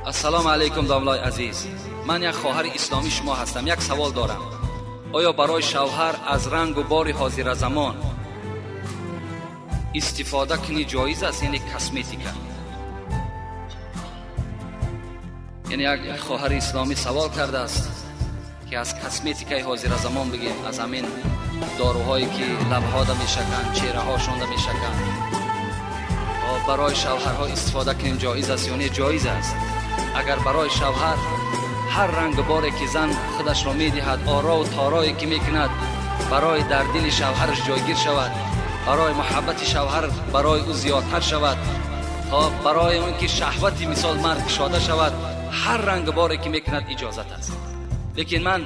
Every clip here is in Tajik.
Ассалому алайкум, домлаи азиз. Ман як хоҳари исломии шумо ҳастам. Як савол дорам. Оё барои шавҳар аз рангу бори ҳозиразамон истифода кунӣ ҷоиз аст, яъне косметика? Яъне як хоҳари исломӣ савол кардааст, ки аз косметикаи ҳозиразамон бигем, аз ҳамин доруҳое ки лабҳода мешаканд, чеҳраҳошонда мешаканд, барои шавҳарҳо истифода кунем ҷоиз аст ё не? Ҷоиз аст. Агар барои шавҳар ҳар рангу боре ки зан худашро медиҳад, орову торое ки мекунад, барои дар дили шавҳараш ҷойгир шавад, барои муҳаббати шавҳар барои ӯ зиёдтар шавад, то барои он ки шаҳвати мисол мард кушода шавад, ҳар рангу боре ки мекунад иҷозат аст. Лекин ман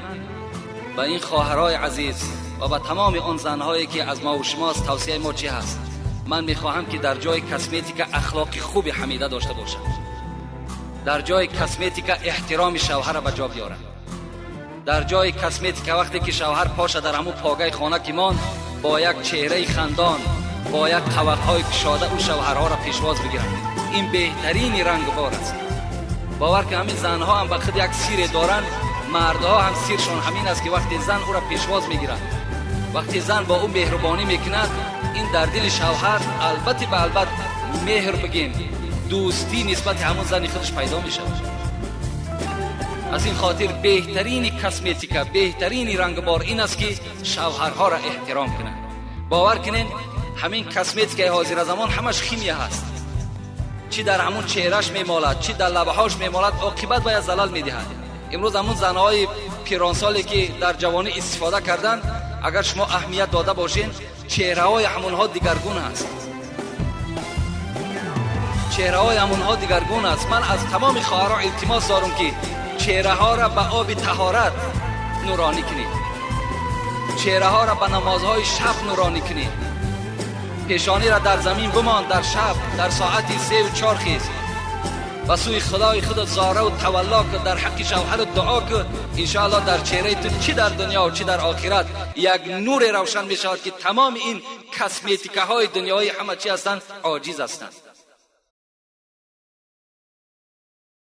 ба ин хоҳарҳои азиз ва ба тамоми он занҳое ки аз мо ва шумост, тавсияи мо чӣ ҳаст? Ман мехоҳам ки дар ҷои косметика ахлоқи хуби ҳамида дошта бошад, дар ҷои косметика эҳтироми шавҳарро ба ҷо биёрад, дар ҷои косметика вақте ки шавҳар поша дар ҳамун погаи хона ки монд, бо як чеҳраи хандон, бо як қавақҳои кушода ӯ шавҳарҳоро пешвоз бигирад. Ин беҳтарини рангу бор аст. Бовар ки ҳамин занҳо ҳам ба худ як сире доранд, мардҳо ҳам сиршон ҳамин аст, ки вақте зан ӯро пешвоз мегирад, вақте зан бо ӯ меҳрубонӣ мекунад, ин дар дили шавҳар албатта ба албат меҳр бигем, дӯстӣ нисбати ҳамон зани худаш пайдо мешавад. Аз ин хотир беҳтарини косметика, беҳтарини рангбор ин аст, ки шавҳарҳоро эҳтиром кунанд. Бовар кунед, ҳамин косметикаи ҳозиразамон ҳамаш химия ҳаст. Чӣ дар ҳамон чеҳраш мемолад, чӣ дар лабҳош мемолад, оқибат бояд залал медиҳад. Имрӯз ҳамон занҳои пиронсоле ки дар ҷавонӣ истифода карданд, агар шумо аҳамият дода бошед, чеҳраҳои ҳамонҳо дигаргун аст. Чеҳраҳои ҳамонҳо дигаргун аст. Ман аз тамоми хоҳарҳо илтимос дорам, ки чеҳраҳоро ба оби таҳорат нуронӣ кунед, чеҳраҳоро ба намозҳои шаб нуронӣ кунед. Пешониро дар замин бимон дар шаб, дар соати 3 ва 4 хез, ба сӯи худои худ зораву тавалло кун, дар ҳаққи шавҳарат дуо кун. Иншоаллоҳ дар чеҳраи ту чӣ дар дунё чӣ дар охират як нуре равшан мешавад, ки тамоми ин косметикаҳои дунёӣ ҳама чӣ ҳастанд? Оҷиз ҳастанд.